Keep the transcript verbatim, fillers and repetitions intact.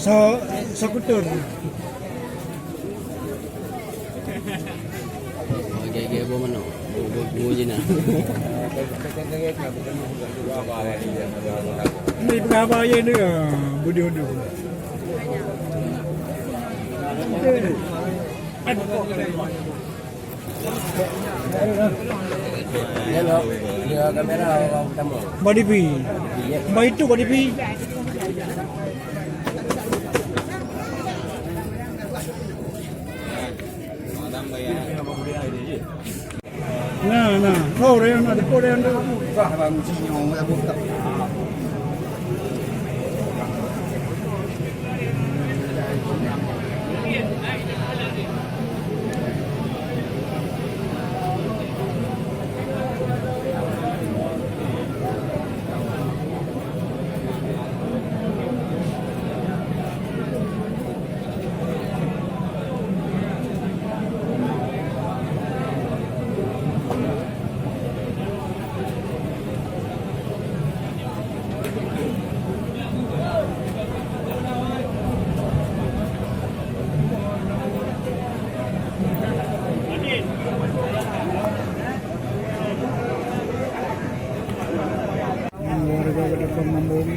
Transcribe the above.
Sa-, sakuter. Gaya-gaya boh manok. Boh, boh, boh je nah. Ni peugah apa ye ni? Ah, budi udu. Hello, ya kamera orang utama. Body P. Body itu body P. Nah, nah. Oh, Rayon ada, oh, Rayon ada. Wah, bang, sini orang buka. Warga pada pengambung.